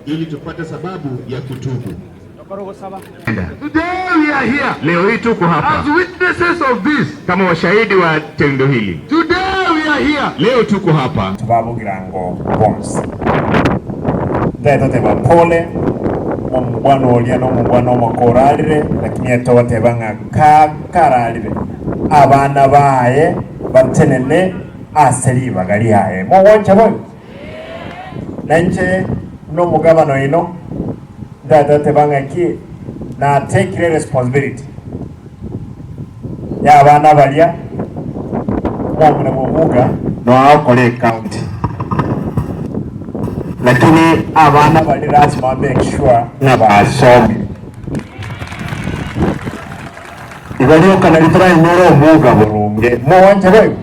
Ili tupate sababu ya kutubu. Today we are here Leo hii tuko hapa as witnesses of this. kama washahidi wa tendo hili. Today we are here. Leo tuko hapa Babogirango bonsi. Ntaete toteba pole, omobwana oria nomobwana omoke orarire, lakini etogoteba ng'a ka kararire, abana baye batenene ase ribaga riaye. Mogwancha boigo? Na inche buna omogabana oino, ntaete goteba ng'aki natekire responsibility y'abana baria omong'ina bw'omuga noa okore ecounty, lakini abana baria lasima make sure ng'a basomire. Igo rioka nario torainyore omuga boronge. Mogwancha boigo?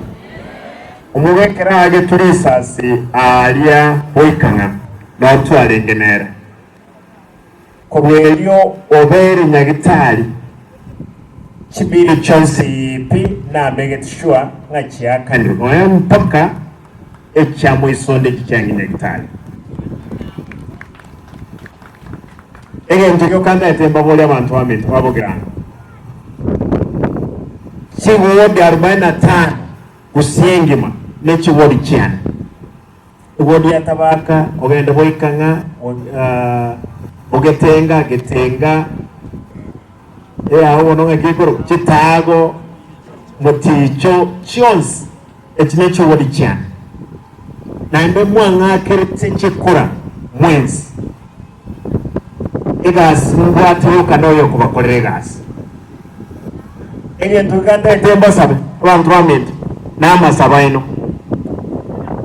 Omuga ekero aagetwe risasi aaria goika ng'a notwarenge nere. Korwa erio obeire nyagitari chibili chionsi pi namegete sure ng'a chiakanirwe nonya mpaka echia moisonde echi chiang'e nyagitari. Egento gioka ndete mbaborie abanto baminto ba Bogirango, chiwodi arubaini na tano gose engima ne chiwodi chiane. Ewodi ya Tabaka, ogende goika ng'a ogetenga getenga eyao bono ng'aki ekorokwa chitaago moticho chionsi echi ne chiwodi chiane. Naende mwang'akerete chikura mwensi. Egasi mbwate yoka noyo okobakorera egasi. Egento gikantete mbasabe abanto baminto namasabo aino.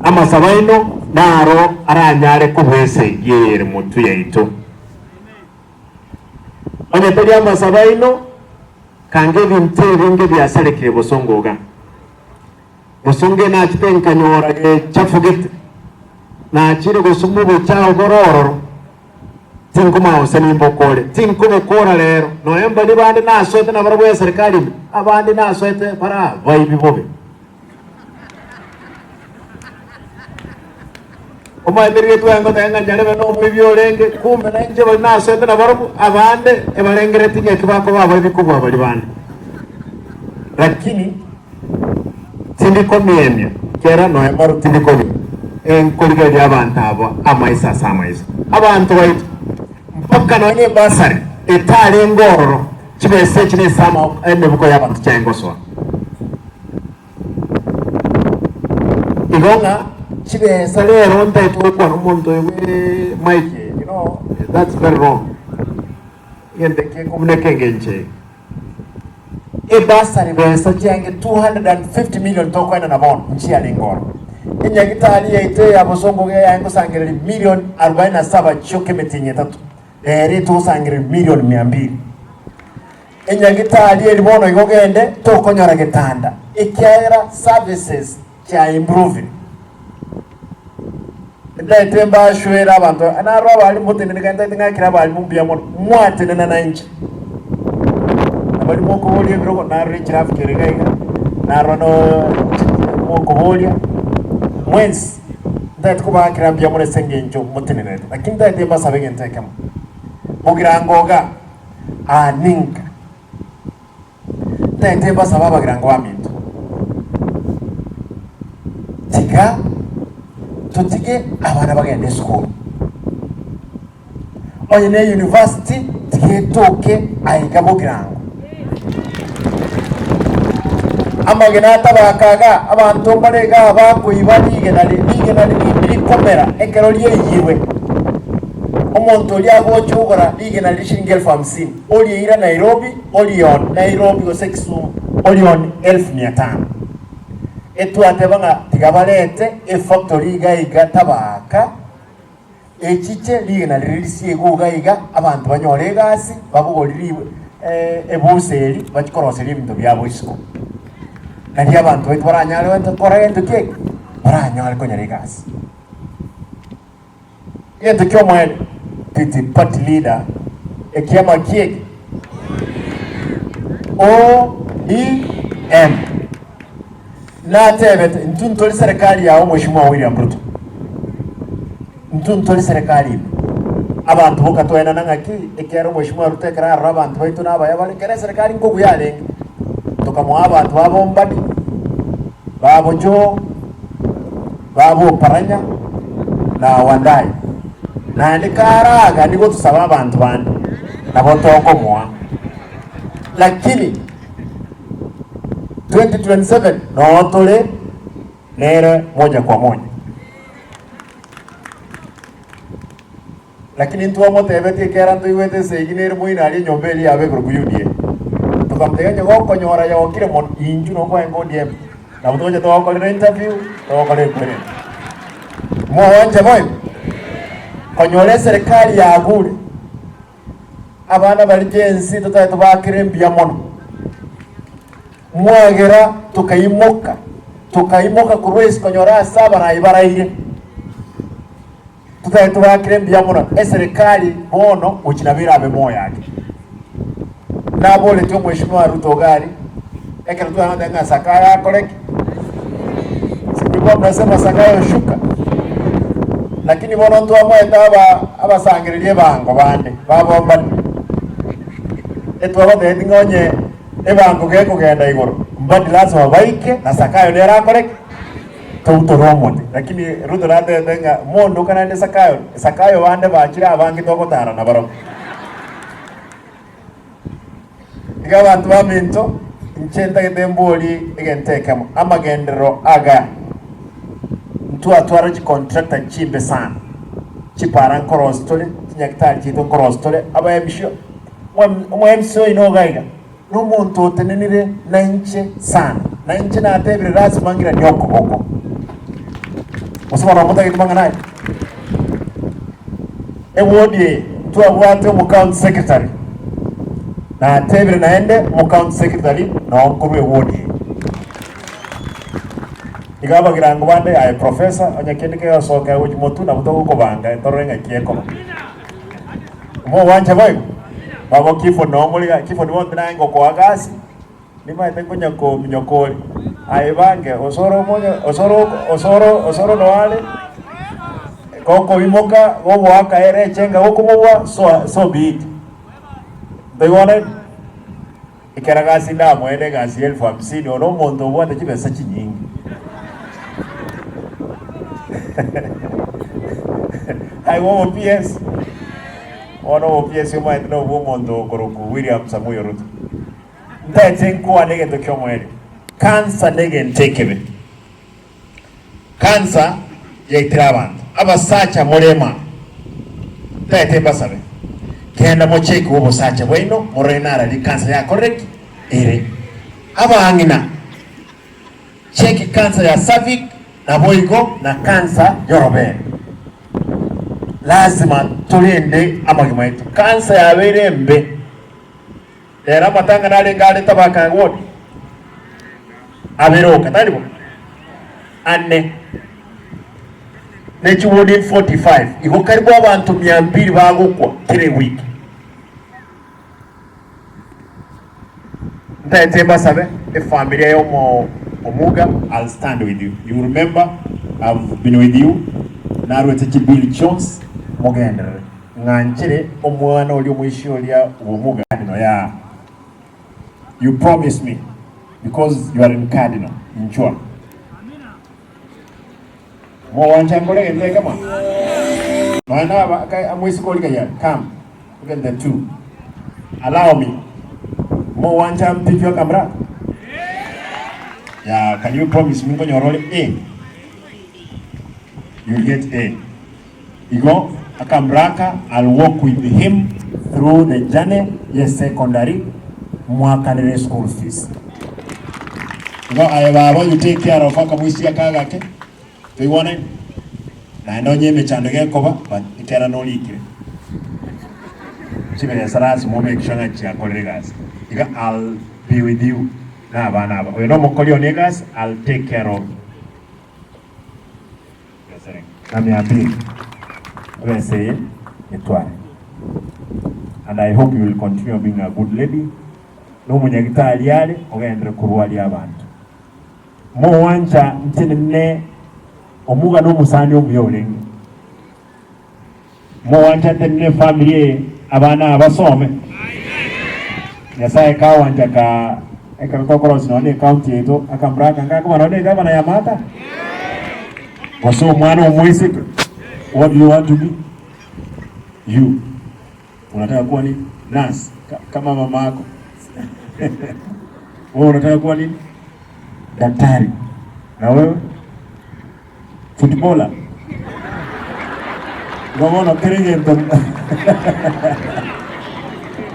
Amasabo aino naro aranyare kobua esegi eye ere motwe yaito. Onye tari amasabo aino, kanga ebinto ebinge biasarekire bosongo iga. Bosongo enachete nkanyora gechafugete, nachire gosuma obochao bore ororo. Tinkomanya gose nimbokore. Tinkobokora rero. Nonya mbaria bande nasoete nabarabwo eserikari ime, abande nasoete bare abaibi bobe. Omanyete riria tware goteba ng'a nyarebe nomoibi orenge, kumbe nainche baria nasoete nabarabwo, abande ebarengereretie ng'a eki bakoba abaibi kobua baria bande. Lakini tindi komiemia, kera nonya maru tindi koria, nkorigereria abanto aba amaiso ase amaiso. Abanto baito, mpaka nonya ne ebasari etarenge ororo, chibesa echi nese emebuko y'abanto chiaye ngosoa. Igo ng'a chibesa rero ntaete gokwana omonto oyo bwe mic eye, you know, that's very wrong. Egento eke nkobuna engencho eye. Ebasari besa chiange 250 million tokoenana bono nchiarenge oro. Enyagitari yaito eya bosongo iga yaye ngosangereria million arubaini na saba chioka emetienyi etato. Rero etogosangereria million mia mbili. Enyagitari eri bono igo ogende tokonyora getanda ekiagera services chia improvire. Ntaete mbaswere abanto, naro abalimu motenene kare ntaete ng'akere abalimu mbuya mono, mwatenena nainche. Na baria mokoboria ebirogo narora echirafu kere iga iga, narora no mokoboria mwensi, ntaete kobaakera mbuya mono ase eng'encho motenenerete. Lakini ntaete mbasabe egento ekemo, bogirango iga, aa ninka. Ntaete mbasabe abagirango baminto, tiga totige abana bagende esukuru. Onye ne university tiga etoke aiga bogirango. Amagena atabaka iga, abanto mbare iga bakoiba rigena rigena rikomera ekero riaiyirwe. Omonto oria agocha ogora rigena riria shilingi elfu hamsini, orieira Nairobi, Orion, Nairobi gose Kisumu, Orion elfu mia tano. Etwateba ng'a tiga barete efactory iga iga tabaka echiche rigena riria risiegwe iga iga abanto banyore egasi babogori ri ebusa eri bachie koroseria ebinto biabo isiko. Nario abanto baito baranyare gokora gento ki eke? Baranyare konyora egasi. Egento ki'omoerio, Piti party leader ekiama kieke ODM natebete intwe ntori serikali yao Mheshimiwa William Ruto, intwe ntori serikali ime abanto boka twaenana ng'aki ekiagera Mheshimiwa Ruto ekero arora abanto baito nabaya bare ekero eserikali nkobuya arenge tokamoa abanto babo Mbadi, babo Joho. Baboparanya na Wandayi, naende karaga nigo tosabe abanto bande, nabo tokomoa. Lakini 2027 noo tore nere moja kwa moja. Lakini ntwamotebetie ekiagera ntoigwete esegi nere moino aria enyomba eria yabo ekorokwa UDA. Tokamotebia onye gokonyora yokire mono, inchuo nokwaye ODM. Nabo togocha togokorera interview, togokora ekwere. Mowanche boigo? Konyora eserekari yagure, abana baria Gen-Z totari tobakere mbuya mono. Mwagera tokaimoka, tokaimoka korwa ase konyora ase abarai baraire. Totari tobakire mbuya mono eserekari bono gochia nabo erabe moyo ake. Naboretie omweshimiwa Ruto iga aria, ekero twagoteba ng'a Zakayo akore ki? Sikuwa mnasema Zakayo shuka, lakini bono ntwamoete aba abasangereria ebango bande babombani. Etwabatebetie ng'a onye ebango gekogenda igoro, mbadi lazima baike na Zakayo nere akore ki? Toutore omote. Lakini Ruto natebete ng'a mondoka naende Zakayo, Zakayo bande bachire abange togotara nabarabwo. Iga abanto baminto, inche ntagete mborie egento ekemo, amagenderero aga ntwatwara chicontractor chimbe sana, chipara nkorosia tore, chinyagitari chiaito nkorosia tore, aba MC, omo MC oino iga iga. Nomonto otenenire nainche sana, na inche natebire lasima ng'iranie okoboko. Gose bono motageti mang'ana aya? Ewodi eye ntwabwate omo county secretary, natebire naende omo county secretary noo nkorwa ewodi eye. Iga abagirango bande aye professor, onye kende kegosokera gochia motwe nabo togokobanga torore ng'aki ekoba. Mogwancha boigo? Babo kifo nomori gaki kifo nigo naye ngokoa gasi nimaete nkonya kominyoka ore aye bange osoro omonye osoro osoro osoro noare gokoimoka gogoaka ere echenga gokomobua so so be it. Ntoigwanani? Ekero gasi ndamoene egasi ya elfu hamsini oyo nomonto obwate chibesa chinyinge. Aye obo PS, bono obo PS omanyete nobwo omonto okorokwa William Samoei Ruto. Ntaete nkwane egento kiomoerio, cancer negento ekebe. Cancer yaitire abanto. Abasacha more ema, ntaete mbasabe, genda mocheke obosacha bwaino morore narari cancer yakorire ki? Ere. Abang'ina, cheki cancer ya cervix naboigo na cancer yorobere. Lazima torende amagima aito. Cancer yabeire embe. Rero amatanga narenge are tabaka ward abere oka, tari bo? Ane. Ne chiward 45. Igo karibu abanto mia mbili bagokwa kera ewiki. Ntaete mbasabe efamilia ya omo Omuga, I'll stand with you. You remember I've been with you, narwete chibill chionsi, mogenderere. Ng'anchere omwana oria omoisia oria bw'omuga Cardinal yaa you promise me because you are in Cardinal inchwa mogwancha nkore egento ekemo nonya naba amoiseke oria kayare come even the two allow me mogwancha mpichwe akamra yaa can you promise me nkonyora ore A you get A. Igo akamraka I'll walk with him through the journey ye secondary mwakanere school fees. Igo aye baba you take care of akamoisia aka agake toigwane naende onye emechando gekoba but ekero norikire chibesa lasima o make sure ng'a chiakorire egasi iga I'll be with you na abana aba oyo nomokori one egasi I'll take care of. Na mia mbili. Ebesa eye etware and I hope you will continue being a good lady na omonyagitari are ogenderere korwaria abanto. Mowancha inche nene omuga na omosani omuya orenge. Mowancha ntenene efamiri eye abana aba basome. Nyasaye kawancha ka ekero tokorosia nonya na ecounty yaito akamura aka ngakoba nonya na egavana ya Maata gose omwana omoiseke what do you want to be? You unataka kuwa nini? Nurse kama mama yako wewe unataka kuwa nini? Daktari. Na wewe? Footballer. Igo bono kera egento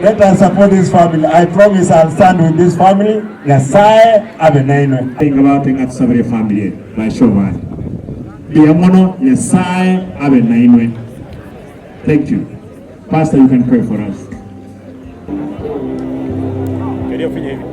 Let us support this family. I promise I'll stand with this family. Nyasaye abe nainwe. Inga bagote ng'a tusabere efamiri eye bache obare. Mbuya mono Nyasaye abe nainwe. Thank you. Pastor you can pray for us. Kerio finya hivi.